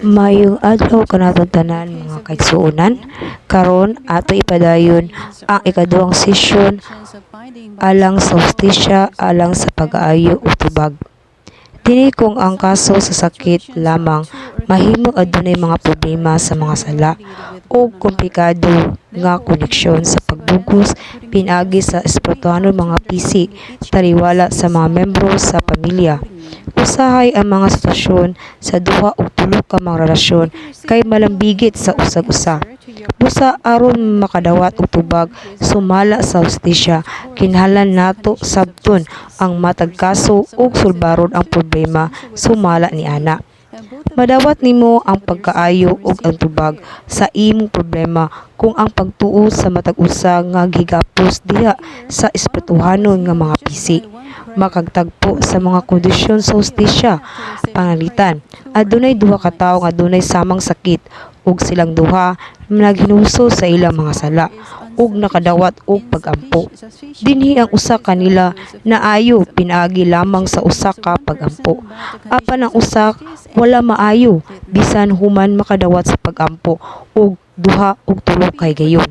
Maayong adlaw kanatong tanan, mga kaigsuonan. Karon ato ipadayon ang ikaduhang sesyon alang sa hustisya alang sa pag-aayo ug tubag. Dinhi kung ang kaso sa sakit lamang, mahimong adunay mga problema sa mga sala ug komplikado nga koneksyon sa pagbugos pinaagi sa espirituhanon mga pisi, taliwala sa mga membro sa pamilya. Usahay ang mga sitwasyon sa duha og tulo ka mga relasyon kay malambigit sa usag usa. Busa aron makadawat og tubag sumala sa hustisya, kinahanglan nato sabton ang matag kaso ug sulbaron ang problema sumala niana. Madawat nimo ang pagkaayo ug ang tubag sa imong problema kung ang pagtuo sa matag usa nga gihigapos diha sa espirituhanon nga mga pisi makagtagpo sa mga kondisyon sa hustisya. Pananglitan, adunay duha ka tawo nga adunay samang sakit ug silang duha naghinulsol sa ilang mga sala ug nakadawat og pag-ampo. Dinhi ang usa kanila naayo pinaagi lamang sa usa ka pag-ampo. Apan ang usa wala maayo bisan human makadawat sa pag-ampo og duha ug tulo ka higayon.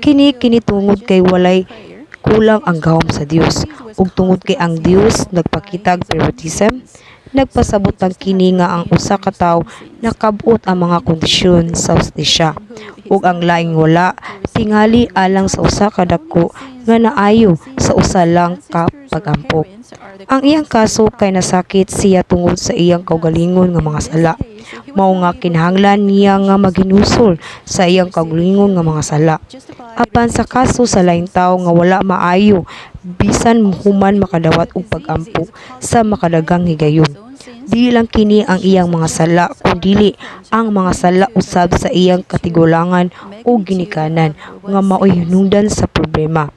Kini tungod kay walay kulang ang gahom sa Dios ug tungod kay ang Dios nagpakitag favoritism, nagpasabot lang kini nga ang usa ka tawo nakab-ot ang mga kondisyon sa hustisya ug ang laing wala, tingali alang sa usa ka dako nga naayo sa usa lang ka pag-ampo. Ang iyang kaso kay nasakit siya tungod sa iyang kaugalingon nga mga sala. Mao nga kinahanglan niya nga maghinulsol sa iyang kaugalingon nga mga sala. Apan sa kaso sa laing tawo nga wala maayo bisan human makadawat og pag-ampo sa makadaghang higayon, dili lang kini ang iyang mga sala kundili ang mga sala usab sa iyang katigulangan o ginikanan nga maoy hinungdan sa problema.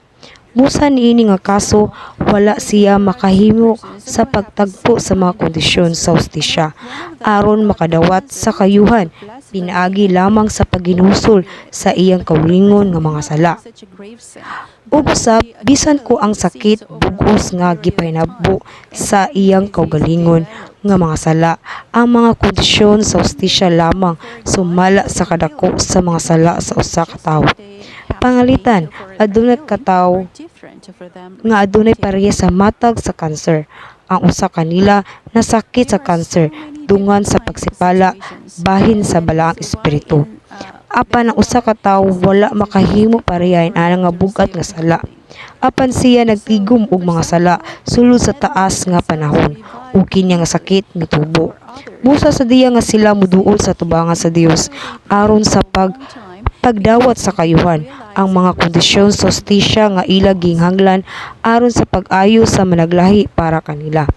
Busa niini nga kaso, wala siya makahimo sa pagtagpo sa mga kondisyon sa hustisya aron makadawat sa kayuhan pinaagi lamang sa paghinulsol sa iyang kaugalingon nga mga sala. Ug usab, bisan ko ang sakit bug-os nga gipahinabo sa iyang kaugalingon nga mga sala, ang mga kondisyon sa hustisya lamang sumala sa kadako sa mga sala sa usa ka tawo. Pananglitan, adunay katawo nga adunay parehas sa matag sa kanser. Ang usa kanila nasakit sa kanser dungan sa pagsipala bahin sa balaang espiritu. Apan ang usa ka tawo wala makahimo pareha ana nga bug-at nga sala. Apan siya nagtigom og mga sala sulod sa taas nga panahon ug kini nga sakit mitubo. Busa sa diya nga sila moduol sa atubangan sa Dios aron sa pagdawat sa kayuhan, ang mga kondisyon sa hustisya nga ila ginghanglan aron sa pag-ayo sa managlahi para kanila.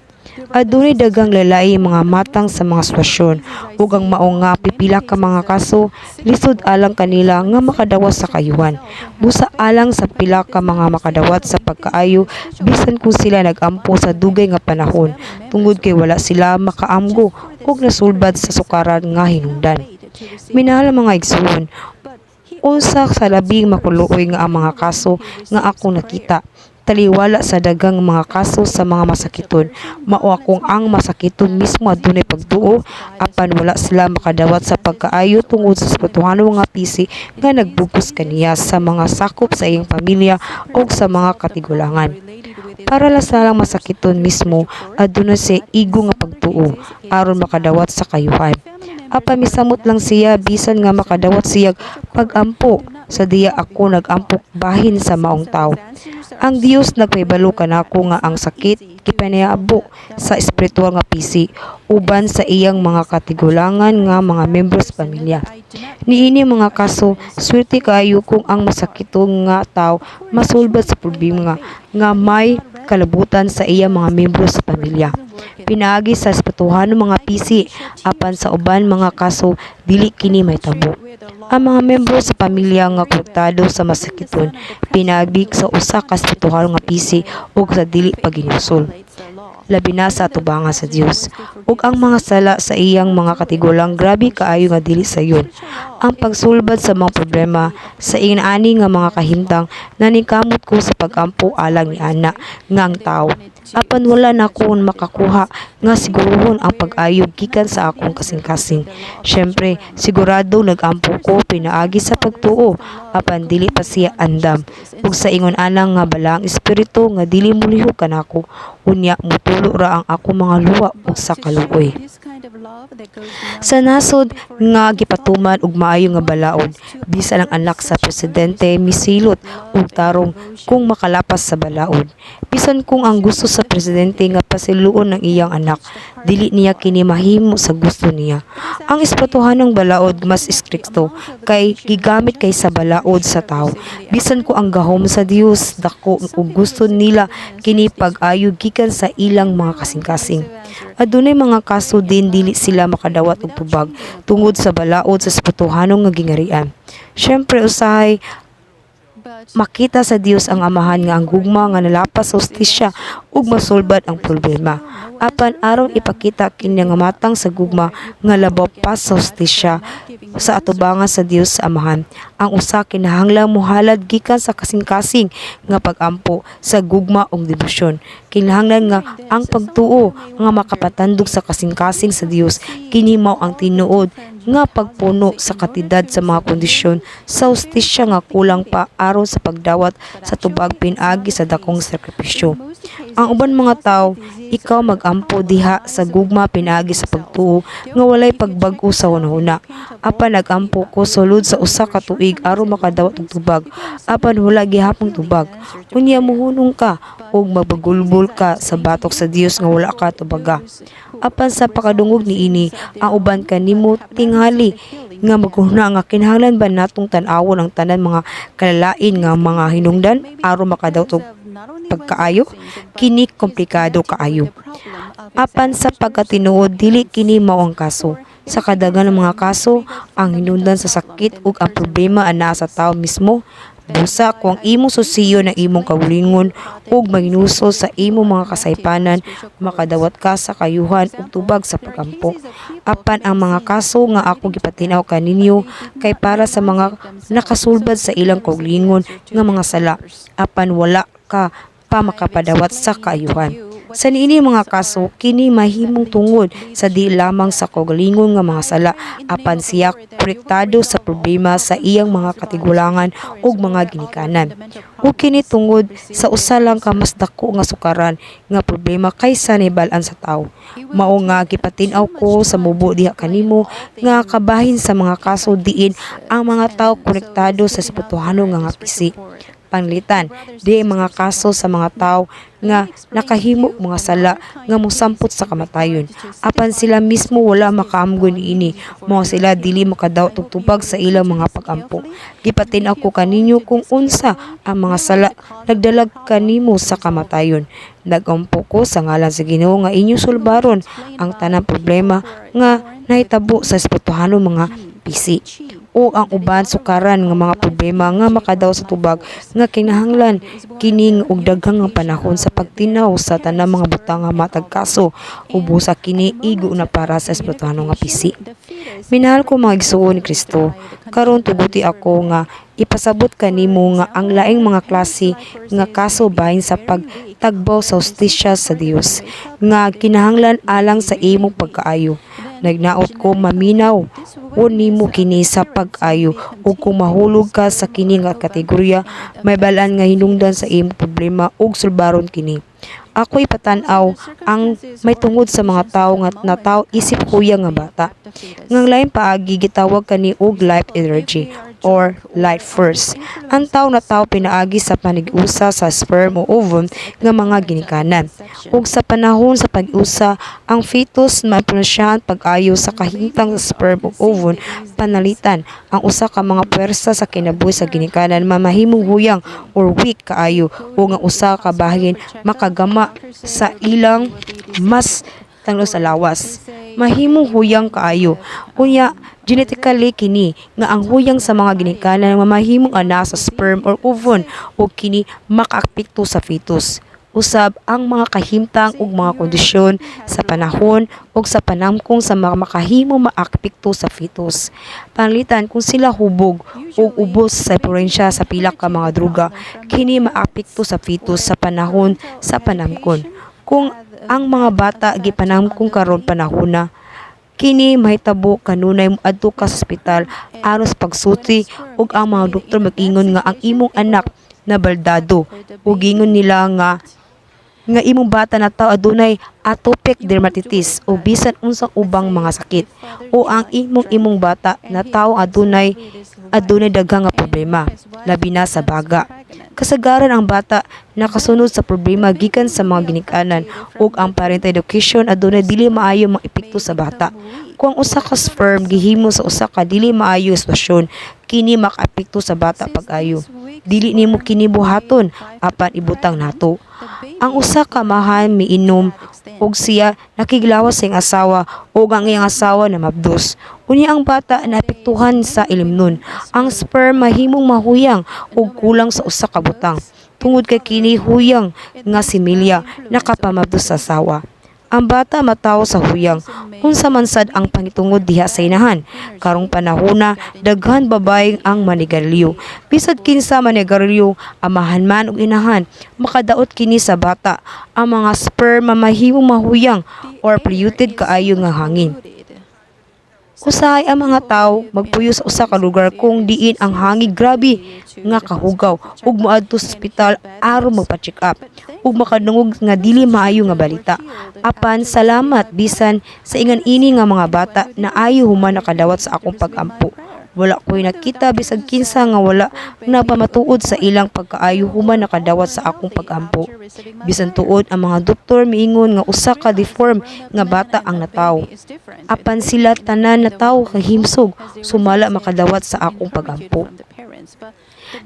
Adunay daghang lalai mga matang sa mga sitwasyon ug ang mao nga pipila ka mga kaso lisod alang kanila nga makadawat sa kayuhan. Busa alang sa pila ka mga makadawat sa pagkaayo bisan kung sila nag-ampo sa dugay nga panahon tungod kay wala sila makaamgo ug nasulbad sa sukaran nga hinungdan. Minahal nga mga igsuon, unsa sa labing makuluoy nga ang mga kaso nga akong nakita, taliwala sa daghang mga kaso sa mga masakiton, mao akong ang masakiton mismo adunay pagtuo apan wala sila makadawat sa pagkaayo tungod sa espirituhanon nga pisi nga nagbugos kaniya sa mga sakop sa iyang pamilya ug sa mga katigulangan. Para lang sa lang masakiton mismo, aduna siya igo nga pagtuo aron makadawat sa kayuhan. Apan misamot lang siya bisan nga makadawat siya pag-ampo sa diya ako nag-ampo bahin sa maong tawo. Ang Dios nagpahibalo kanako nga ang sakit gipanahabo sa espiritual nga pisi uban sa iyang mga katigulangan nga mga membro sa pamilya. Niini mga kaso, swerte kaayo kung ang masakiton nga tawo masulbad sa problema nga may kalabutan sa iyang mga membro sa pamilya pinaagi sa espirituhanong mga pisi, apan sa uban mga kaso dili kini mahitabo. Ang mga membro sa pamilya nga konektado sa masakiton pinaagi sa usa ka espirituhanon nga pisi ug sa dili paghinulsol. labi na sa atubangan sa Dios. Ug ang mga sala sa iyang mga katigulang grabe kaayo nga dili sayon. Ang pagsulbad sa mga problema sa ingani nga mga kahimtang, naningkamot ko sa pag-ampo alang niana nga ang tawo. Apan wala na ko makakuha nga siguruhon ang pag-ayo gikan sa akong kasing-kasing. Syempre, sigurado nag-ampo ko pinaagi sa pagtuo, apan dili pa siya andam. Ug sa ingon ana nga balaang espiritu nga dili molihok kanako, unya motulo ra ang akong mga luha ug sa kaluoy. Sa nasod nga gipatuman og maayo nga balaod, bisan ang anak sa presidente misilot og tarong kung makalapas sa balaod. Bisan kung ang gusto sa presidente nga pasiluon ang iyang anak, dili niya kini mahimo sa gusto niya. Ang espirituhanong balaod mas istrikto kay gigamit kaysa balaod sa tawo. Bisan kung ang gahom sa Dios dako ug gusto nila kini pag-ayo gikan sa ilang mga kasing-kasing. Adunay mga kaso din dili sila makadawat og tubag tungod sa balaod sa espirituhanong nga gingarian. Syempre, usahay makita sa Dios ang Amahan nga ang gugma nga nalapas sa hustisya ug masulbad ang problema. Apan aron ipakita kini nga matang sa gugma nga labaw pa sa hustisya sa atubangan sa Dios sa Amahan, ang usa kinahanglan mohalad gikan sa kasing-kasing nga pag-ampo sa gugma ug debosyon. Kinahanglan nga ang pagtuo nga makapatandog sa kasing-kasing sa Dios, kini mao ang tinuod nga pagpuno sa kantidad sa mga kondisyon sa hustisya nga kulang pa aron sa pagdawat sa tubag pinaagi sa dakong sakripisyo. Ang uban mga tawo, ikaw mag-ampo diha sa gugma pinaagi sa pagtuo nga walay pagbag-o sa hunahuna. Apan nag-ampo ko sulod sa 1 ka tuig aron makadawat og tubag, apan wala gihapon tubag. Unya mohunong ka ug magbagulbol ka sa batok sa Dios nga wala ka tubaga. Apan sa pakadungog niini, ang uban kanimo tingali nga maghuna nga kinahanglan ba natong tan-awon ang tanan mga kalalain nga mga hinungdan aron makadawat og pagkaayo? Kini komplikado kaayo. Apan sa pagkatinuod, dili kini mao ang kaso. Sa kadaghanan ng mga kaso, ang hinungdan sa sakit ug ang problema anaa sa tawo mismo. Busa kung ang imong susiyo ng imong kaugalingon ug mahinulsol sa imong mga kasaypanan, makadawat ka sa kaayuhan ug tubag sa pagampo. Apan ang mga kaso nga ako gipatin-aw kaninyo kay para sa mga nakasulbad sa ilang kaugalingon nga mga sala, apan wala ka pa makapadawat sa kaayuhan. Sa niini mga kaso, kini mahimong tungod sa di lamang sa kaugalingon nga mga sala, apan siya konektado sa problema sa iyang mga katigulangan ug mga ginikanan. Ug kini tungod sa usa lang ka mas dako nga sukaran nga problema kaysa nahibal-an sa tawo. Mao nga gipatin-aw ko sa mubo diha kanimo nga kabahin sa mga kaso diin ang mga tawo konektado sa espirituhano nga ngapisi. Pananglitan, di mga kaso sa mga tawo nga nakahimo mga sala nga mosampot sa kamatayon. Apan sila mismo wala makaamgo niini, mao sila dili makadawat og tubag sa ilang mga pag-ampo. Gipatin-aw ko kaninyo kung unsa ang mga sala nagdala kanimo sa kamatayon. Nag-ampo ko sa ngalan sa Ginoo nga inyong sulbaron ang tanang problema nga nahitabo sa espirituhanong mga pisi o ang uban sukaran nga mga problema nga makadawat sa tubag nga kinahanglan kining og daghang nga panahon sa pagtinaw sa tanang mga butang nga matag kaso ug busa kini igo na para sa espirituhano nga pisi. Minahal ko mga igsuon ni Kristo, karon tuguti ako nga ipasabot kanimo nga ang laing mga klase nga kaso bahin sa pagtagbaw sa hustisya sa Dios nga kinahanglan alang sa imong pagkaayo. Nagnaot ko maminaw o nimo kini sa pag-ayo ug kung mahulog ka sa kini nga kategorya, mahibal-an nga hinungdan sa imong problema ug sulbaron kini. Ako ipatan-aw ang may tungod sa mga tawo nga natawo isip huyang nga bata. Ngang laing paagi gitawag kani og life energy or life force. Ang tawo natawo pinaagi sa panig-usa sa sperm o ovum nga mga ginikanan. Ug sa panahon sa pag-usa, ang fetus maimpluwensyahan pag-ayo sa kahimtang sa sperm o ovum. Pananglitan, ang usa ka mga puwersa sa kinabuhi sa ginikanan mamahimong huyang or weak kaayo ug ang usa ka bahin makagama sa ilang mas tanglo sa lawas. Mahimong huyang kaayo. Unya, genetically kini nga ang huyang sa mga ginikanan mamahimong ana sa sperm or ovum ug kini makaapekto sa fetus. Usab ang mga kahimtang ug mga kondisyon sa panahon ug sa panamkong sa mga makahimo maapekto sa fetus. Pananglitan kung sila hubog ug ubos sa impluwensya sa pila ka mga druga, kini maapekto sa fetus sa panahon sa panamkon. Kung ang mga bata gipanamkong karon panahona, kini mahitabo kanunay moadto ka sa ospital aron sa pagsulti ug ang mga doktor mag-ingon nga ang imong anak nabaldado ug gingon nila nga imong bata na tao adunay atopic dermatitis o bisan unsang ubang mga sakit o ang imong imong bata na tao adunay adunay daghang nga problema, labi na sa baga. Kasagaran ang bata nakasunod sa problema gikan sa mga ginikanan ug ang parental education adunay dili maayo mga epekto sa bata. Kung ang usa ka sperm gihimo sa usa ka dili maayo nga sitwasyon, kini makaapekto sa bata pag-ayo. Dili nimo kini buhaton, apan ibutang nato. Ang usa ka amahan miinom ug siya nakiglawas sa iyang asawa ug ang iyang asawa namabdos. Unya ang bata naapektuhan sa ilimnon. Ang sperm mahimong mahuyang ug kulang sa usa ka butang. Tungod kay kini huyang nga similya nakapamabdos sa asawa, ang bata matawo sa huyang. Unsa man sad ang pangitungod diha sa inahan? Karong panahona, daghan babae ang manigarilyo. Bisag kinsa manigarilyo, amahan man ug inahan, makadaot kini sa bata. Ang mga sperm mamahimong mahuyang or polluted kaayo nga hangin. Usahay ang mga tawo magpuyo sa usa ka lugar kung diin ang hangin grabe nga kahugaw ug moadto sa ospital aron magpa-check up ug makadungog nga dili maayo nga balita. Apan salamat, bisan sa ingan ini nga mga bata na ayo human nakadawat sa akong pag-ampo, wala ko'y nakita bisag kinsa nga wala napamatuod sa ilang pagkaayo human nakadawat sa akong pag-ampo. Bisan tuod ang mga doktor miingon nga usa ka deform nga bata ang natawo, apan sila tanan natawo kahimsog sumala makadawat sa akong pag-ampo.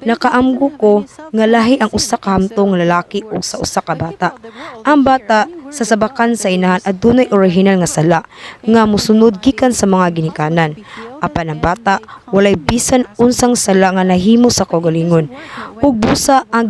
Nakaamgo ko nga lahi ang usa ka hamtong nga lalaki ug sa usa ka bata. Ang bata sa sabakan sa inahan adunay orihinal nga sala nga mosunod gikan sa mga ginikanan. Apan ang bata walay bisan unsang sala nga nahimo sa kaugalingon. Ug busa ang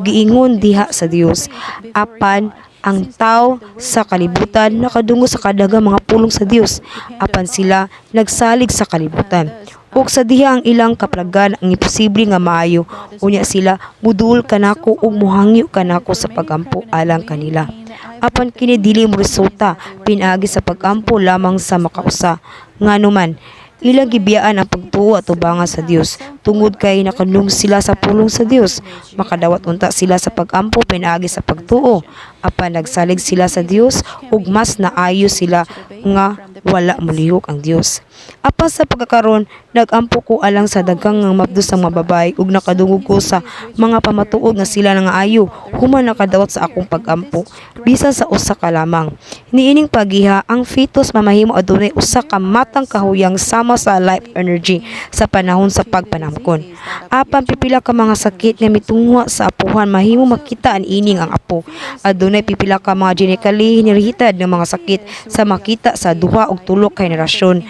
giingon diha sa Dios. Apan ang tao sa kalibutan nakadungog sa kadaghang mga pulong sa Dios, apan sila nagsalig sa kalibutan. Ug sa diha ang ilang kaplagan ang imposible nga maayo, unya sila muduol kanako ug muhangyo kanako sa pagampo alang kanila. Apan kini dili mo resulta pinaagi sa pagampo lamang sa makausa. Nganuman, ilang gibiyaan ang pagtuo at tubangan sa Dios tungod kay nakadungog sila sa pulong sa Dios. Makadawat unta sila sa pagampo pinaagi sa pagtuo. Apan nagsalig sila sa Dios ug mas naayo sila nga wala molihok ang Dios. Apan sa pagkakaron, nagampo ko alang sa daghang nga mabdos ang mga babae ug nakadungog ko sa mga pamatuod nga sila nangaayo human nakadawat sa akong pagampo, bisan sa usa ka lamang. Niining pagiha, ang fetus mamahimo adunay usa ka matang kahuyang sama sa life energy sa panahon sa pagpanamkon. Apan pipila ka mga sakit nga mitungha sa apuhan mahimo makita ining ang apo. Adunay pipila ka mga genetically inherited nga mga sakit sa makita sa duha og tulo ka henerasyon.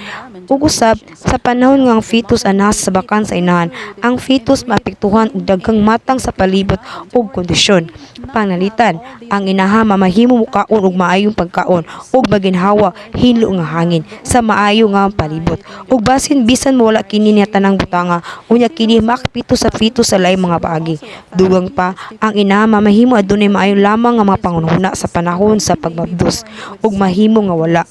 Ug usab sa panahon nga ang fetus anha sa sabakan sa inahan, ang fetus maapektuhan og daghang matang sa palibot ug kondisyon. Pananglitan, ang inaha mamahimo mukaon og maayong pagkaon ug maginhawa hinlo nga hangin sa maayo nga palibot. Ug basin bisan mawala kini niya tanang butanga, unya kini makaapekto sa fetus sa laing mga paagi. Dugang pa, ang inaha mamahimo adunay maayo lamang nga mga panghunahuna sa panahon sa pagmabdos ug mahimo nga wala.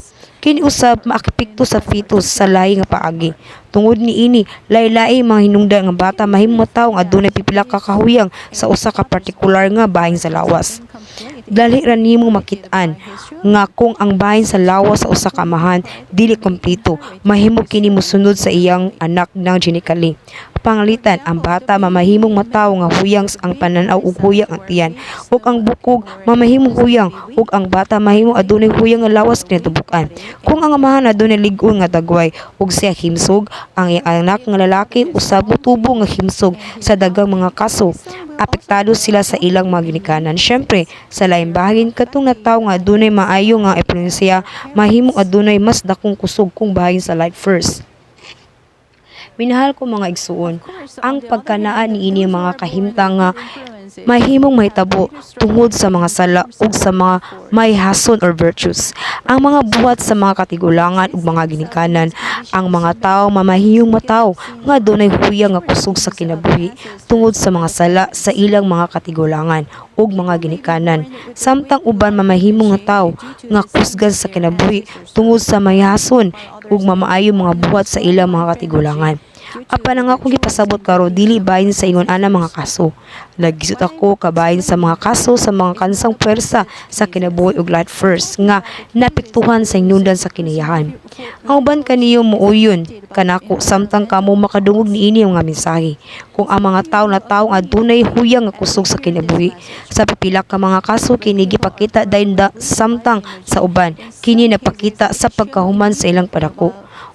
Kini usab maapekto sa fetus sa lahi nga paagi. Tungod niini, lahi-lahi mga hinungdan nga bata mahimo matawo nga adunay pipila ka kahuyang sa usa ka partikular nga bahin sa lawas. Dali ra nimo makit-an nga kung ang bahin sa lawas sa usa ka amahan dili kompleto, mahimo kini mosunod sa iyang anak ng genetically. Pananglitan, ang bata mamahimong matawo nga huyang ang panan-aw ug huyang ang tiyan, ug ang bukog mamahimong huyang ug ang bata mahimo adunay huyang nga lawas kinatibuk-an. Kung ang amahan adunay lig-on nga dagway ug siya himsog, ang iyang anak nga lalaki usab motubo nga himsog. Sa daghang mga kaso, apektado sila sa ilang mga ginikanan. Syempre, sa laing bahin, katong natawo nga adunay maayo nga impluwensya mahimong adunay mas dakong kusog kung bahin sa life force. Minahal ko mga igsuon, ang pagkanaa niini mga kahimtang nga Mahimong mahitabo tungod sa mga sala ug sa mga mayhason or virtues. Ang mga buhat sa mga katigulangan ug mga ginikanan, ang mga tawo mamahiyong matawo nga dunay huyang nga kusog sa kinabuhi tungod sa mga sala sa ilang mga katigulangan ug mga ginikanan. Samtang uban mamahimong nga tawo nga kusgan sa kinabuhi tungod sa mayhason ug mamaayo mga buhat sa ilang mga katigulangan. Apan ang akong gipasabot karon dili bahin sa ingon ana mga kaso. Naggisot ako kabahin sa mga kaso sa mga kansang puwersa sa kinabuhi ug life force nga naapektuhan sa hinungdan sa kinaiyahan. Ang uban kaniyo muuyon kanako samtang kamo makadungog niini nga mensahe. Kung ang mga tawo na tawo nga adunay huyang nga kusog sa kinabuhi, sa pipila ka mga kaso kini gipakita dayon da, samtang sa uban kini napakita sa pagkahuman sa ilang padako.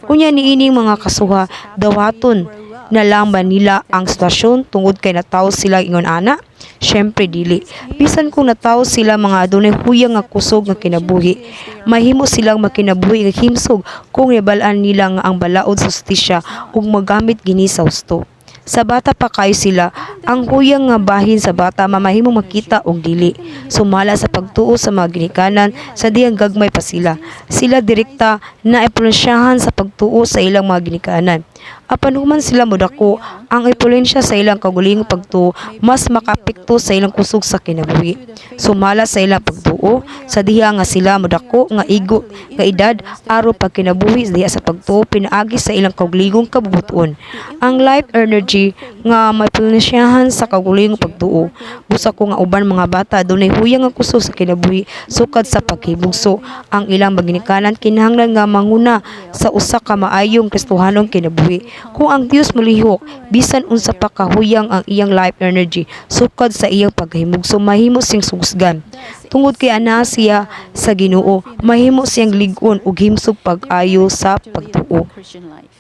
Unya niining mga kasuha, dawaton na lang ba nila ang sitwasyon tungod kay natawo sila ingon ana? Syempre dili. Bisan kung natawo sila mga adunay huyang nga kusog nga kinabuhi, mahimo silang makinabuhi nga himsog kung nibal-an nila nga ang balaod sa hustisya ug magamit gini sa husto. Sa bata pa kayo sila, ang huyang nga bahin sa bata mamahimong makita og dili. Sumala sa pagtuo sa mga ginikanan sa dihang gagmay pa sila. Sila direkta na impluwensyahan sa pagtuo sa ilang mga ginikanan. Apan human sila modako, ang impluwensya sa ilang kaugalingong pagtuo mas makaapekto sa ilang kusog sa kinabuhi. Sumala sa ilang pagtuo, sa diha nga sila modako nga igo nga edad aron pagkinabuhi diha sa pagtuo pinaagi sa ilang kaugalingong kabubut-on. Ang life energy nga maimpluwensyahan sa kaugalingong pagtuo. Busa ko nga uban mga bata dunay huyang nga kusog sa kinabuhi sukad sa pagkahibugso. Ang ilang maginikanan kinahanglan nga manguna sa usa ka maayong Kristohanong kinabuhi. Kung ang Dios molihok, bisan unsa pa kahuyang ang iyang life energy sukad sa iyang pagkahimugso, mahimo siyang suhusgan. Tungod kay anaa siya sa Ginoo, mahimo siyang lig-on ug himsog pag-ayo sa pagtuo.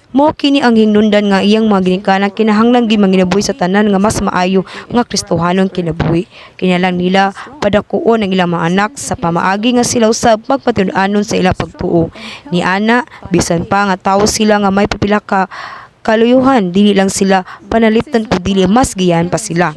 Mao kini ang hinungdan nga iyang mga ginikanan kinahanglan gid manginabuhi sa tanan nga mas maayo nga Kristohanong kinabuhi. Kinahanglan nila padakuon ang ilang mga anak sa pamaagi nga sila usab magpatinud-anon sa ilang pagtuo. Ni ana, bisan pa nga tawo sila nga may pipila ka kaluyuhan, dili lang sila panalipdan kundili mas giyahan pa sila.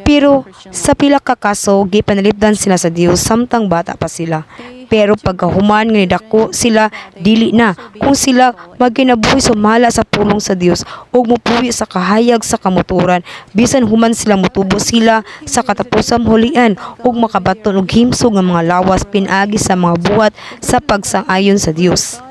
Pero sa pila ka kaso gipanalipdan sila sa Dios samtang bata pa sila. Pero pagkahuman nga nidako sila, dili na. Kung sila magkinabuhi sumala sa pulong sa Dios ug mopuyo sa kahayag sa kamatuoran, bisan human sila motubo sila sa katapusan hulian ug makabaton og himsog nga mga lawas pinaagi sa mga buhat sa pagsang-ayon sa Dios.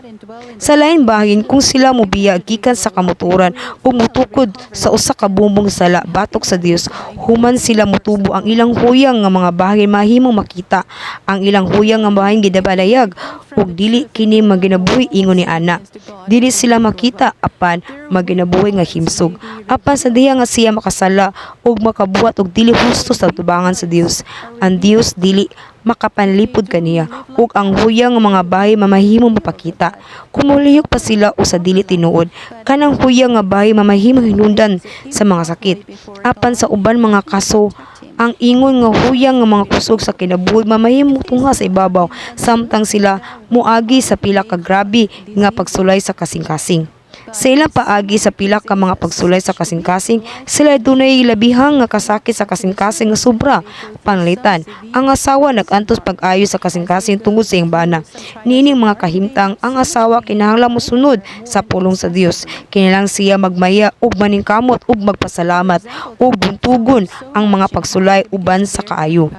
Sa lain bahin, kung sila mobiya gikan sa kamatuoran ug motukod sa usa ka bumbong sala batok sa Dios, human sila motubo ang ilang huyang nga mga bahin mahimong makita. Ang ilang huyang nga bahin gidabalayag ug dili kini maginabuhi ingon ni ana. Dili sila makita apan maginabuhi nga himsog. Apan sa diha nga siya makasala ug makabuhat og dili husto sa tubangan sa Dios, ang Dios dili makapanlipod kaniya ug ang huyang nga mga bahin mamahimong mapakita. Kung molihok pa sila o sa dili tinuod, kanang huyang nga bahin mamahimong hinungdan sa mga sakit. Apan sa uban mga kaso, ang ingon nga huyang nga mga kusog sa kinabuhi mamahimong tungha sa ibabaw samtang sila moagi sa pila ka grabe nga pagsulay sa kasing-kasing. Sa ilang paagi sa pila ka mga pagsulay sa kasing-kasing, sila dunay labihang nga kasakit sa kasing-kasing nga sobra. Pananglitan, ang asawa nag-antos pag-ayo sa kasing-kasing tungod sa iyang bana. Niining mga kahimtang, ang asawa kinahanglan mosunod sa pulong sa Dios. Kinahanglan siya magmaya ug maningkamot ug magpasalamat ug buntugon ang mga pagsulay uban sa kaayo.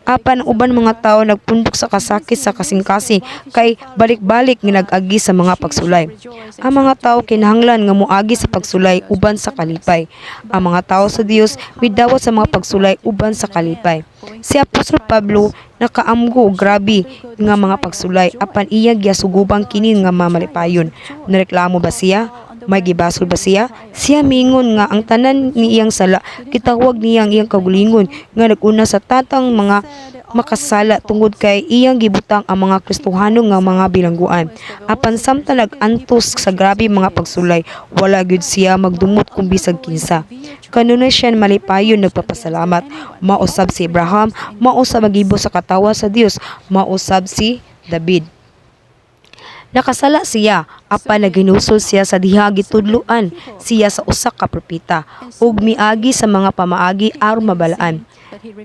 Apan ang uban mga tawo nagpundok sa kasakit sa kasing-kasing kay balik-balik nga nag-agi sa mga pagsulay. Ang mga tawo kinahanglan nga moagi sa pagsulay uban sa kalipay. Ang mga tawo sa Dios midawat sa mga pagsulay uban sa kalipay. Si Apostol Pablo nakaamgo og grabe nga mga pagsulay apan iya giasugubang kini nga mamalipayon. Nareklamo ba siya? May gibasol ba siya? Siya miingon nga ang tanan ni iyang sala gitawag niya ang iyang kaugalingon nga nag-una sa tatang mga makasala tungod kay iyang gibutang ang mga Kristohano nga mga bilangguan. Apan samtang nag-antos sa grabe mga pagsulay, wala gyud siya magdumot kung bisag kinsa. Kanunay siya malipayon nagpapasalamat. Mao usab si Abraham, mao usab magibo sa katawa sa Dios, mao usab si David. Nakasala siya apan naghinulsol siya sa diha gitudloan siya sa usa ka propeta ug miagi sa mga pamaagi aron mabalaan.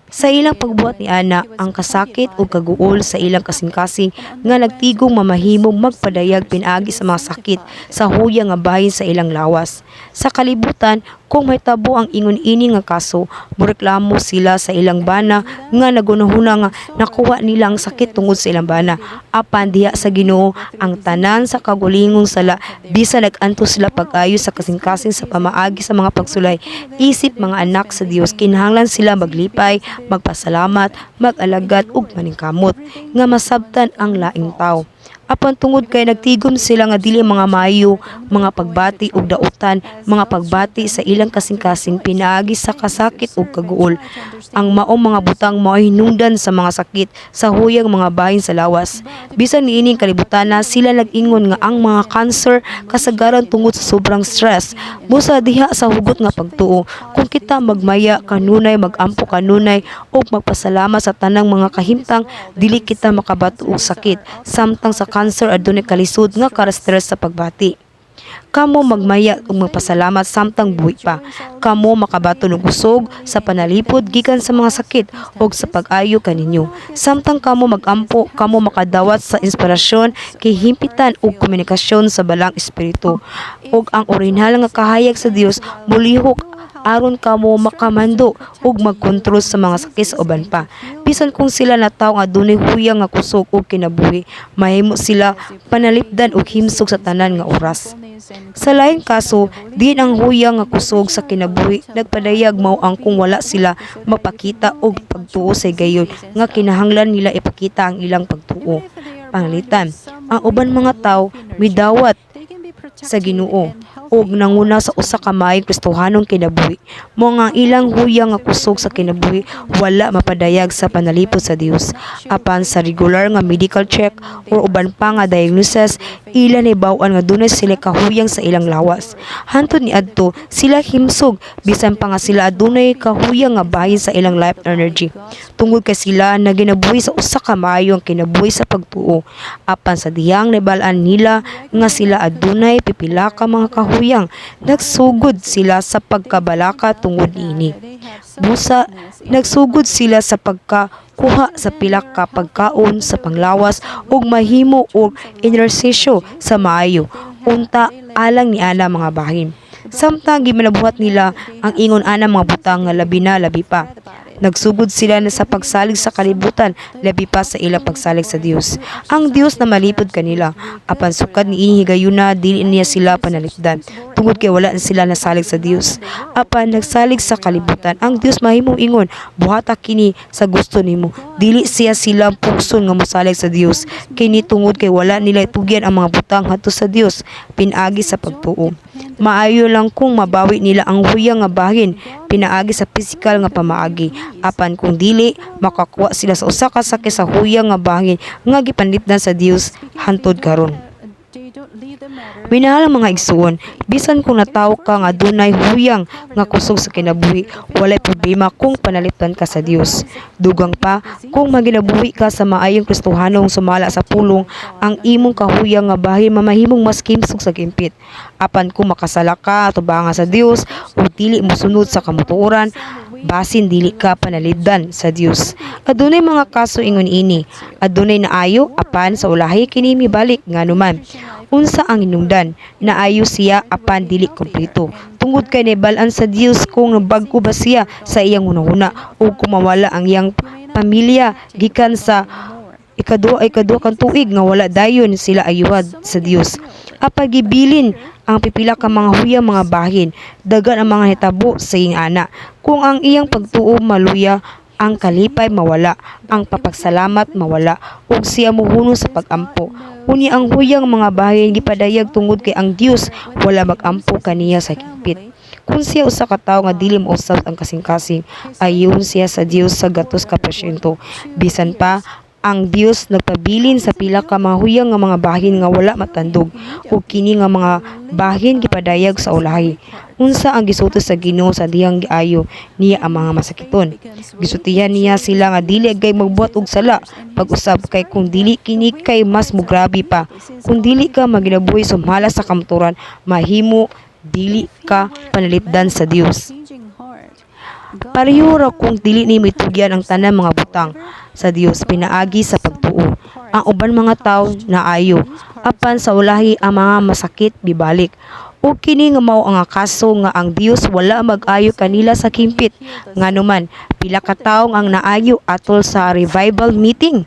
Sa ilang pagbuhat ni ana, ang kasakit ug kaguol sa ilang kasing-kasing nga nagtigom mamahimong magpadayag pinaagi sa mga sakit sa huyang nga bahin sa ilang lawas. Sa kalibutan, kung mahitabo ang ingon ini nga kaso, moreklamo sila sa ilang bana nga nagunahuna nga nakuha nila ang sakit tungod sa ilang bana. Apan diha sa Ginoo, ang tanan sa kagulingong sala, bisan nag-antos sila pag-ayo sa kasing-kasing sa pamaagi sa mga pagsulay, isip mga anak sa Dios, kinahanglan sila maglipay, magpasalamat, mag-alagad ug maningkamot nga masabtan ang laing tawo. Apan tungod kay nagtigom sila nga dili mga maayo mga pagbati ug dautan mga pagbati sa ilang kasing-kasing pinaagi sa kasakit ug kaguol, ang maong mga butang mao'y hinungdan sa mga sakit sa huyang mga bahin sa lawas. Bisan niining kalibutan na sila nag-ingon nga ang mga cancer kasagaran tungod sa sobrang stress. Busa diha sa hugot nga pagtuo, kung kita magmaya kanunay, magampo kanunay ug magpasalamat sa tanang mga kahimtang, dili kita makabato og sakit samtang sa cancer adunay kalisod nga ka-stress sa pagbati. Kamo magmaya ug magpasalamat samtang buhi pa. Kamo makabaton og kusog sa panalipod gikan sa mga sakit ug sa pag-ayo kaninyo. Samtang kamo magampo, kamo makadawat sa inspirasyon, kahimpitan ug komunikasyon sa Balaang Espiritu. Ug ang orihinal nga kahayag sa Dios molihok aron kamo makamando ug magkontrol sa mga sakit sa uban pa. Bisan kung sila natawo nga adunay huyang nga kusog og kinabuhi, mahimo sila panalipdan og himsog sa tanan nga oras. Sa laing kaso, diin ang huyang nga kusog sa kinabuhi nagpadayag mao ang kung wala sila mapakita og pagtuo sa higayon nga kinahanglan nila ipakita ang ilang pagtuo. Pananglitan, ang uban mga tawo midawat sa Ginoo ug nanguna sa usa ka maayong Kristohanong kinabuhi. Mao nga ang ilang huyang nga kusog sa kinabuhi wala mapadayag sa panalipod sa Dios. Apan sa regular nga medical check or uban pa nga diagnosis, ila nahibaw-an nga dunay sila kahuyang sa ilang lawas. Hantod niadto, sila himsog bisan pa nga sila adunay kahuyang nga bahin sa ilang life energy. Tungod kay sila naginabuhi sa usa ka maayong kinabuhi sa pagtuo. Apan sa dihang nahibal-an nila nga sila adunay pipila ka mga kahuyang, nagsugod sila sa pagkabalaka tungod niini. Busa, nagsugod sila sa pagkakuha sa pila ka pagkaon sa panglawas ug mahimo og ehersisyo sa maayo unta alang niana mga bahin. Samtang gimanabuhat nila ang ingon ana mga butang nga labi na labi pa, nagsugod sila na sa pagsalig sa kalibutan labi pa sa ilang pagsalig sa Dios. Ang Dios na malipod kanila, apan sukad niini higayuna dili niya sila panalipdan tungod kay wala na sila nasalig sa Dios, apan nagsalig sa kalibutan. Ang Dios mahimong ingon, "Buhata kini sa gusto nimo." Dili siya sila pugson nga mosalig sa Dios kini tungod kay wala nila itugyan ang mga butang ngadto sa Dios pinaagi sa pagtuo. Maayo lang kung mabawi nila ang huyang nga bahin pinaagi sa pisikal nga pamaagi. Apan kung dili, makakuha sila sa usa ka sakit sa huyang nga bahin nga gipanlipdan sa Dios hantod karon. Minahal mga igsuon, bisan kung natawo ka nga adunay huyang nga kusog sa kinabuhi, walay problema kung panalipdan ka sa Dios. Dugang pa, kung maginabuhi ka sa maayong Kristohanong sumala sa pulong, ang imong kahuyang nga bahin mamahimong mas kimsog sa kimpit. Apan kung makasala ka tubanga sa Dios ug dili mosunod sa kamatuoran, basin dili ka panalipdan sa Dios. Adunay mga kaso ingon ini. Adunay naayo apan sa ulahi kini mibalik nganuman. Unsa ang hinungdan? Naayo siya apan dili kompleto. Tungod kay nahibal-an sa Dios kung nabag-o ba siya sa iyang hunahuna o kung mawala ang iyang pamilya gikan sa ikaduha kang tuig nga wala dayon sila ayuhad sa Dios. Apan gibilin ang pipila ka mga huyang mga bahin, dagan ang mga hitabo sa iyang ana. Kung ang iyang pagtuo maluya, ang kalipay mawala, ang papagsalamat mawala, ug siya mohunong sa pagampo. Unya ang huyang mga bahin gipadayag tungod kay ang Dios wala magampo kaniya sa higpit. Kung siya usa ka tawo nga dili mousab ang kasing-kasing, ayon siya sa Dios sa 100%. Bisan pa, ang Dios nagpabilin sa pila ka mga huyang nga mga bahin nga wala matandog, ug kini nga mga bahin gipadayag sa ulahi. Unsa ang gisulti sa Ginoo sa dihang giayo niya ang mga masakiton? Gisultihan niya sila nga dili gay magbuhat og sala pag-usab, kay kung dili kini kay mas mugrabe pa. Kung dili ka maginabuhi sumala sa kamatuoran, mahimo dili ka panalipdan sa Dios. Pareho ra kung dili nimo itugyan ang tanan mga butang sa Dios pinaagi sa pagtuo. Ang uban mga tawo naayo, apan sa ulahi ang mga masakit bibalik. Ug kini nga mao ang kaso nga ang Dios wala mag-ayo kanila sa kimpit. Nganuman, pila ka tawo ang naayo atol sa revival meeting.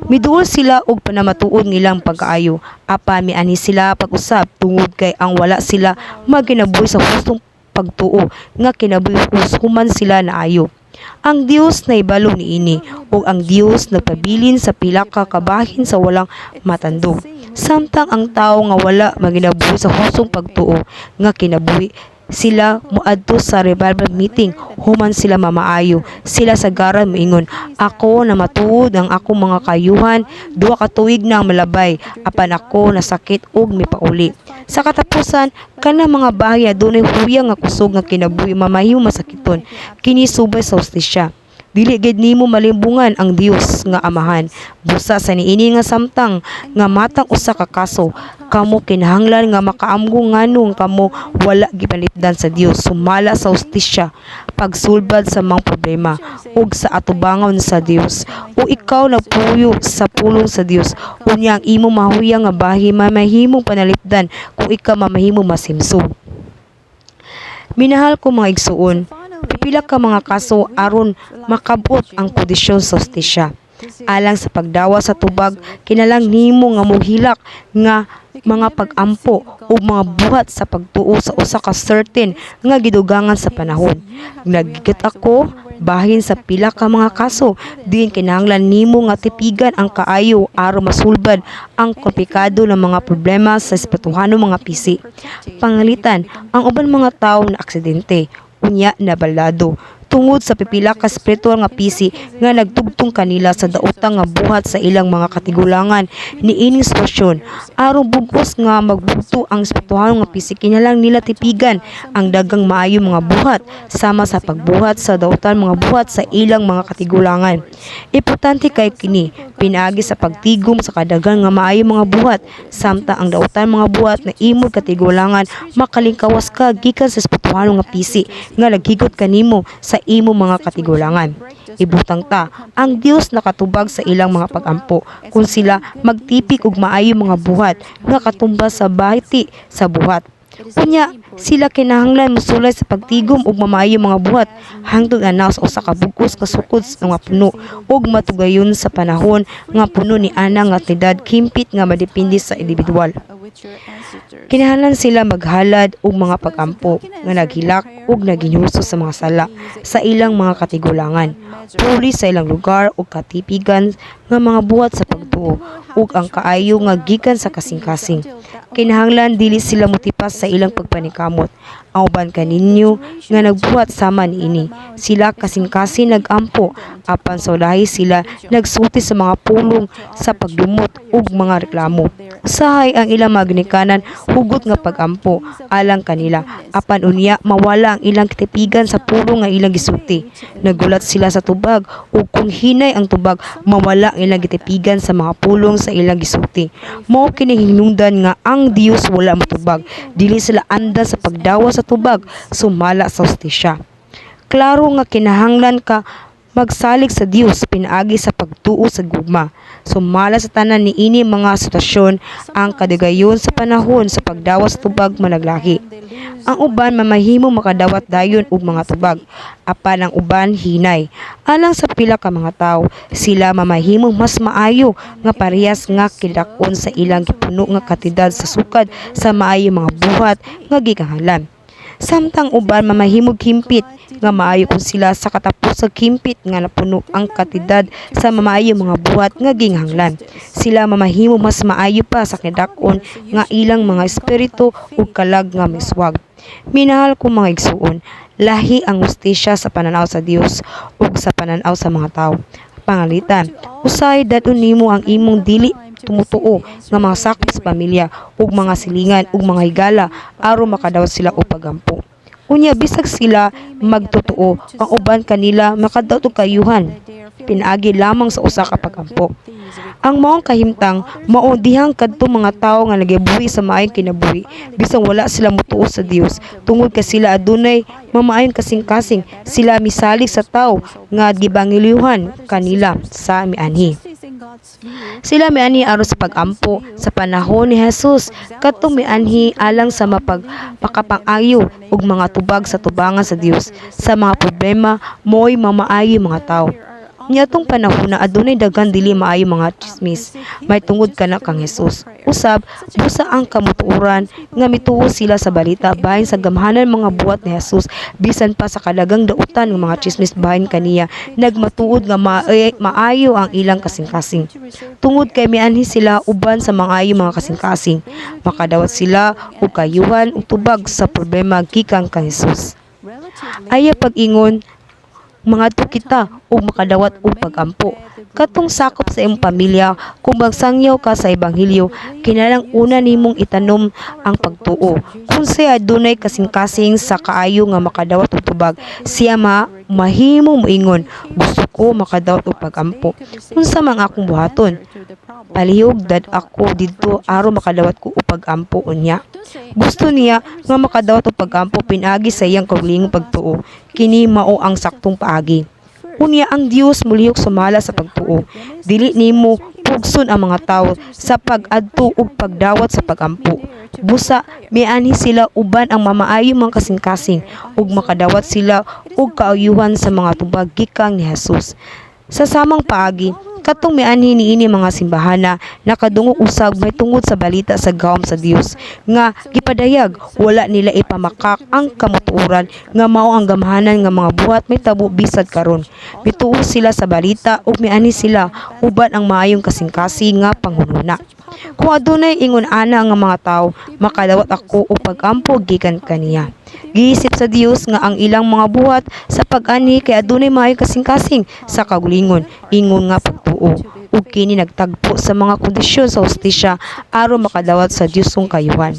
Miduol sila og panamatuod nilang pag-aayo, apan mianhi sila pag-usab tungod kay ang wala sila magkinabuhi sa hustong pagtuo nga kinabuhi human sila naayo. Ang Dios naibalo niini, ug ang Dios nagpabilin sa pila ka kabahin sa walang matandog. Samtang ang tawo nga wala maginabuhi sa hustong pagtuo nga kinabuhi, sila moadto sa revival meeting human sila mamaayo, sila sagaran moingon, "Ako na matuod ang akong mga kayuhan, 2 ka tuig na ang malabay, apan ako nasakit ug mipauli." Sa katapusan, kana mga bahin adunay huyang nga kusog nga kinabuhi mamahimo masakiton kini subay sa hustisya. Dili gid nimo malimbungan ang Dios nga Amahan. Busa sa niini nga samtang nga matang usa ka kaso, kamo kinahanglan nga makaamgo nganong kamo wala gipanalipdan sa Dios sumala sa hustisya, pagsulbad sa mga problema ug sa atubangon sa Dios. O ikaw nagpuyo sa pulong sa Dios, unya ang imong mahuyang nga bahin mamahimong panalipdan kung ikaw mamahimo masimsog. Minahal ko mga igsuon, pipila ka mga kaso aron makabot ang kondisyon sa hustisya. Alang sa pagdawa sa tubag, kinahanglan nimo nga mohilak nga mga pag-ampo o mga buhat sa pagtuo sa usa ka certain nga gidugangan sa panahon. Nagigat ako bahin sa pila ka mga kaso diin kinahanglan nimo nga tipigan ang kaayo aron masulbad ang komplikado ng mga problema sa espirituhanong mga pisi. Pangalitan, ang uban mga tawo na aksidente, unya nabaldado tungod sa pipila ka spiritual nga pisi nga nagtugtong kanila sa daotang nga buhat sa ilang mga katigulangan niining sitwasyon. Aron bug-os nga magbugto ang espirituhanong nga pisi, kinahanglan nila tipigan ang daghang maayo mga buhat sama sa pagbuhat sa dautan mga buhat sa ilang mga katigulangan. Importante kay kini pinaagi sa pagtigom sa kadaghan nga maayo mga buhat samtang ang dautan mga buhat na imong katigulangan, makalingkawas ka gikan sa espirituhanong nga pisi nga naghigot kanimo sa imong mga katigulangan. Ibutang ta, ang Dios nakatubag sa ilang mga pagampo kung sila magtipik og maayo mga buhat nga katumbas sa bahiti sa buhat. Unya, sila kinahanglan mosulay sa pagtigom og mamaayo mga buhat hangtod ana sa usa ka bug-os ka sukod sa nga puno ug matugayon sa panahon nga puno ni ana nga edad kimpit nga madepende sa individual. Kinahanglan sila maghalad og mga pagampo nga naghilak ug naghinuso sa mga sala sa ilang mga katigulangan, puli sa ilang lugar ug katipigan nga mga buhat sa pagtuo ug ang kaayo nga gikan sa kasing-kasing. Kinahanglan dili sila motipas sa ilang pagpaningkamot. Ang uban kaninyo nga nagbuhat sama niini, sila kasing-kasing nagampo, apan sa ulahi sila nagsulti sa mga pulong sa pagdumot ug mga reklamo. Usahay ang ilang mga ginikanan hugot nga pagampo alang kanila, apan unya mawala ang ilang katipigan sa pulong nga ilang gisulti. Nagulat sila sa tubag, ug kung hinay ang tubag, mawala ang ilang gitipigan sa mga pulong sa ilang gisulti. Mao kini hinungdan nga ang Dios wala motubag. Dili sila andan sa pagdawa sa tubag sumala sa hustisya. Klaro nga kinahanglan ka magsalig sa Dios pinaagi sa pagtuo sa gugma. Sumala sa tanan niini mga sitwasyon, ang kadugayon sa panahon sa pagdawa sa tubag managlahi. Ang uban mamahimo makadawat dayon og mga tubag, apan ang uban hinay. Alang sa pila ka mga tawo, sila mamahimong mas maayo nga parehas nga kidak-on sa ilang gipuno nga kantidad sa sukad sa maayo mga buhat nga gikinahanglan. Samtang uban mamahimog kimpit nga maayo kung sila sa katapos sa kimpit nga napuno ang kantidad sa mamaayo mga buhat nga ginghanglan. Sila mamahimo mas maayo pa sa kidak-on nga ilang mga espiritu ug kalag nga miswag. Minahal ko mga igsuon, lahi ang hustisya sa pananaw sa Dios ug sa pananaw sa mga tawo. Pangalitan, usahay dad-on nimo ang imong dili tumutuo nga mga sakop sa pamilya ug mga silingan ug mga higala aron makadawat sila og pagampo. Unya bisag sila magtotoo, ang uban kanila makadawat og kaayuhan pinaagi lamang sa usa ka pag-ampo. Ang maong kahimtang mao dihang kadtong mga tawo nga nagabuhi sa maayong kinabuhi bisan wala sila motuo sa Dios, tungod kay sila adunay mamaayong kasing-kasing, sila misalig sa tawo nga gibanghelyuhan kanila sa mianhi. Sila mianhi aron sa pag-ampo sa panahon ni Jesus, kadtong mianhi alang sa mapag makapang-ayo og mga tubag sa tubangan sa Dios sa mga problema, mo'y mamaayo mga tawo. Niadtong panahon na adunay daghan dili maayo mga tsismis may tungod kana kang Jesus. Usab, busa ang kamatuoran nga mituo sila sa balita bahin sa gamhanan mga buhat ni Jesus. Bisan pa sa kadaghang dautan ng mga tsismis bahin kaniya, nagmatuod nga maayo ang ilang kasing-kasing. Tungod kay mianhi sila uban sa maayo mga kasing-kasing, makadawat sila og kaayuhan ug tubag sa problema gikan kang Jesus. Ayaw pag-ingon, mangadto kita ug makadawat og pag-ampo. Katong sakop sa imong pamilya, kung magsangyaw ka sa ebanghelyo, kinahanglan una nimong itanom ang pagtuo. Kung siya adunay kasing-kasing sa kaayo nga makadawat og tubag, siya mahimo moingon, "Gusto ko makadawat og pag-ampo. Unsa man akong buhaton? Palihog dad ako didto aron makadawat ko og pag-ampo unya." Gusto niya nga makadawat og pag-ampo pinaagi sa iyang kaugalingong pagtuo. Kini mao ang saktong paagi. Unya ang Dios molihok sumala sa pagtuo. Dili nimo pugson ang mga tawo sa pag-adto ug pagdawat sa pag-ampo. Busa mianhi sila uban ang mamaayo mga kasing-kasing ug makadawat sila og kaayuhan sa mga tubag gikan ni Jesus. Sa samang paagi, katong mianhi niini mga simbahana nakadungog usab may tungod sa balita sa gahom sa Dios nga gipadayag. Wala nila ipamakak ang kamatuoran nga mao ang gamhanan nga mga buhat may tabo bisag karon. Mituo sila sa balita ug mianhi sila uban ang maayong kasing-kasing nga panghunahuna. Kung adunay ingon ana nga mga tawo, makadawat ako og pag-ampo gikan kaniya. Giisip sa Dios nga ang ilang mga buhat sa pag-anhi kay adunay maayong kasing-kasing sa kaugalingon ingon nga pagtuo, ug kini nagtagpo sa mga kondisyon sa hustisya aron makadawat sa Diosong kaayuhan.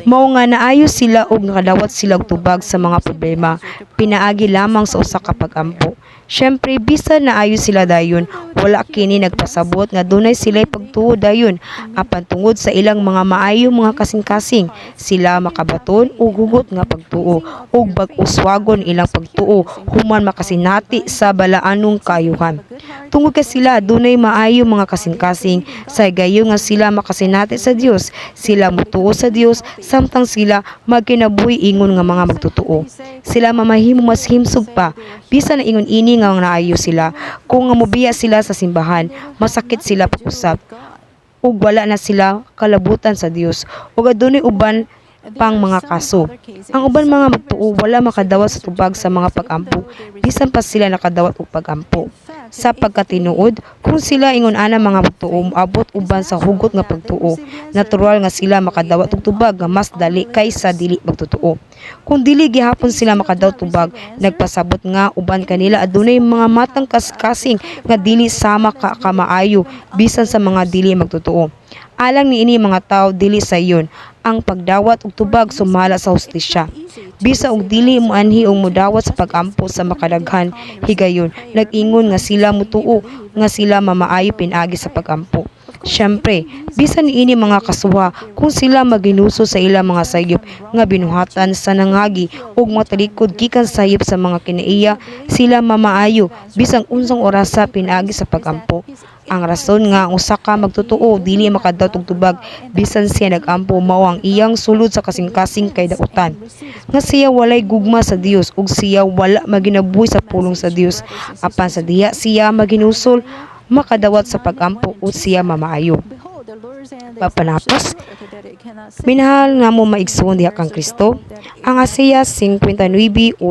Mao nga naayo sila ug nakadawat sila og tubag sa mga problema pinaagi lamang sa usa ka pag-ampo. Syempre, bisan naayo sila dayon, wala kini nagpasabot nga dunay sila'y pagtuo dayon. Apan tungod sa ilang mga maayo mga kasing-kasing, sila makabaton og hugot nga pagtuo ug bag-uswagon ilang pagtuo human makasinati sa balaanong kaayuhan. Tungod kay sila dunay maayo mga kasing-kasing, sa higayon nga sila makasinati sa Dios, sila motuo sa Dios samtang sila magkinabuhi ingon nga mga magtotoo. Sila mamahimo mas himsog pa bisan na ingon ini nga naayo sila. Kung nga mobiya sila sa simbahan, masakit sila pag-usab ug wala na sila kalabutan sa Dios ug adunay uban pang mga kaso. Ang uban mga magtuo wala makadawat sa tubag sa mga pag-ampo bisan pa sila nakadawat og pag-ampo. Sa pagkatinuod, kung sila ingon ana mga magtuo moabot uban sa hugot nga pagtuo, natural nga sila makadawat og tubag nga mas dali kaysa dili magtotoo. Kung dili gihapon sila makadawat tubag, nagpasabot nga uban kanila adunay mga matang kasing nga dili sama ka kamaayo bisan sa mga dili magtotoo. Alang niini mga tawo, dili sayon ang pagdawat og tubag sumala sa hustisya. Bisa og dili moanhi og modawat sa pag-ampo sa makadaghan higayon, nag-ingon nga sila motuo nga sila mamaayo pinaagi sa pag-ampo. Syempre, bisan niini mga kasuha, kung sila maginusol sa ilang mga sayop nga binuhatan sa nangagi ug matalikod gikan sayop sa mga kinaiya, sila mamaayo bisang unsang orasa pinaagi sa pag-ampo. Ang rason nga ang usa ka magtotoo dili makadawat og tubag bisan siya nag-ampo mao ang iyang sulod sa kasing-kasing kay dautan. Nga siya walay gugma sa Dios ug siya wala maginabuhi sa pulong sa Dios. Apan sa diha siya maginusol, makadawat sa pag-ampo ug siya mamaayo. Papanapos, minahal nga mo maigsoon diha kang Kristo, ang Isaiah 59:1-2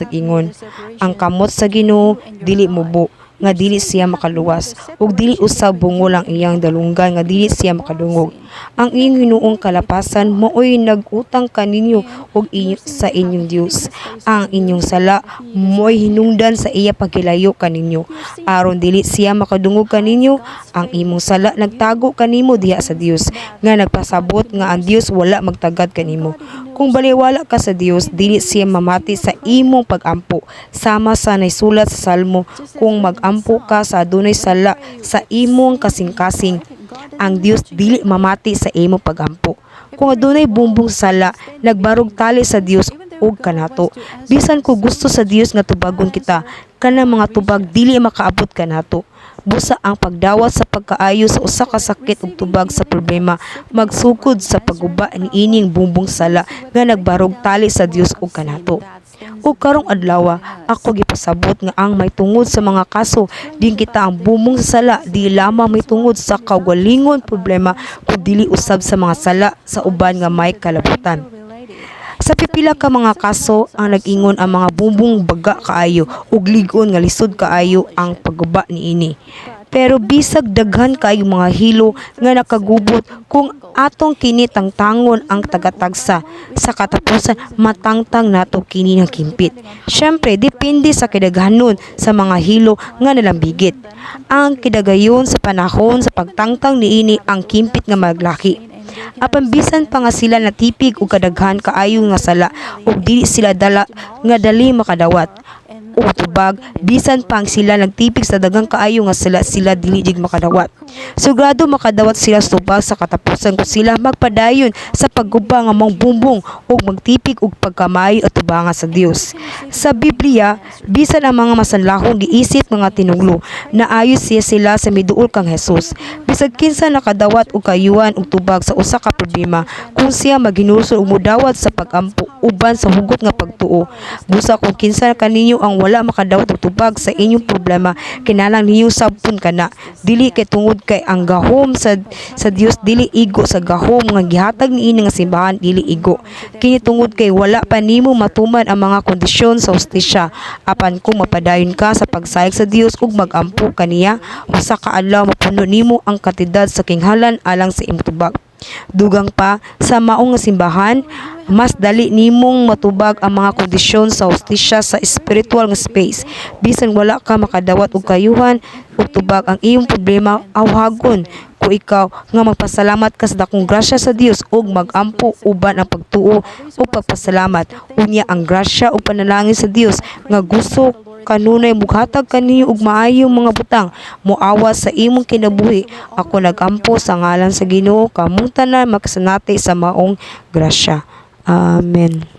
nag-ingon, "Ang kamot sa Ginoo dili mubo nga dili siya makaluwas, ug dili usab bungol ang iyang dalunggan nga dili siya makadungog." Ang inyong hinuong kalapasan maoy nag-utang kaninyo og inyo, sa inyong Dios. Ang inyong sala mo'y hinungdan sa iya paghilayo kaninyo. Aron dili siya makadungog kaninyo, ang imong sala nagtago kanimo diha sa Dios nga nagpasabot nga ang Dios wala magtagad kanimo. Kung baliwala ka sa Dios, dili siya mamati sa imong pagampo. Sama sa naisulat sa Salmo, kung magampo ka sa adunay sala sa imong kasing-kasing, ang Dios dili mamati sa imong pagampo. Kung adunay bumbong sala, nagbarog tali sa Dios ug kanato. Bisan kung gusto sa Dios nga tubagon kita, kanang mga tubag dili makaabot kanato. Busa ang pagdawat sa pagkaayo sa usa ka sakit ug tubag sa problema magsugod sa pagguba niining bumbong sala nga nagbarog tali sa Dios ug kanato. Ug karong adlaw, ako gipasabot nga ang may tungod sa mga kaso din kita ang bumbong sa sala di lamang may tungod sa kaugalingon problema kun dili usab sa mga sala sa uban nga may kalabutan. Sa pipila ka mga kaso, ang nag-ingon ang mga bumbong baga kaayo ug lig-on nga lisod kaayo ang pagguba niini. Pero bisag daghan kaayo mga hilo nga nakagubot, kung atong kini tangtangon ang tagatagsa, sa katapusan matangtang nato kini nga kimpit. Syempre, depende sa kidaghanon sa mga hilo nga nalambigit. Ang kidagayon sa panahon sa pagtangtang niini ang kimpit nga maglaki. Apan bisan pa nga sila natipig og kadaghan kaayo nga sala ug dili sila dala nga dali makadawat og tubag, bisan pa ang sila nagtipig sa daghang kaayo nga sala, sila dili jud makadawat. Sigurado makadawat sila sa tubag sa katapusan kung sila magpadayon sa pagguba nga maong bumbong ug magtipig og pagkamaayo atubanga sa Dios. Sa Biblia, bisan ang mga masanlahong giisip mga tinuglo, naayo siya sila sa miduol kang Jesus. Bisag kinsa nakadawat og kaayuhan og tubag sa usa ka problema, kung siya maghinulsol ug modawat sa pagampo uban sa hugot nga pagtuo. Busa kung kinsa kaninyo ang wala makadawat og tubag sa inyong problema, kinahanglan ninyo sabton kana. Dili kay tungod kay ang gahom sa Dios dili igo sa gahom nga gihatag niini nga simbahan dili igo. Kini tungod kay wala pa nimo matuman ang mga kondisyon sa hustisya. Apan kung mapadayon ka sa pagsalig sa Dios ug magampo kaniya, usa ka adlaw mapuno nimo ang kantidad sa kinghalan alang sa imong tubag. Dugang pa, sa maong nga simbahan, mas dali nimong matubag ang mga kondisyon sa hustisya sa spiritual nga space. Bisan wala ka makadawat og kayuhan ug tubag ang iyong problema, awhagon ko ikaw nga magpasalamat ka sa dakong grasya sa Dios ug magampo uban ang pagtuo ug pagpasalamat. Unya ang grasya ug panalangin sa Dios nga gusto kanunay mughatag kaninyo og maayong mga butang moawas sa imong kinabuhi. Ako nagampo sa ngalan sa Ginoo, kamong tanan makasanati sa maong grasya. Amen.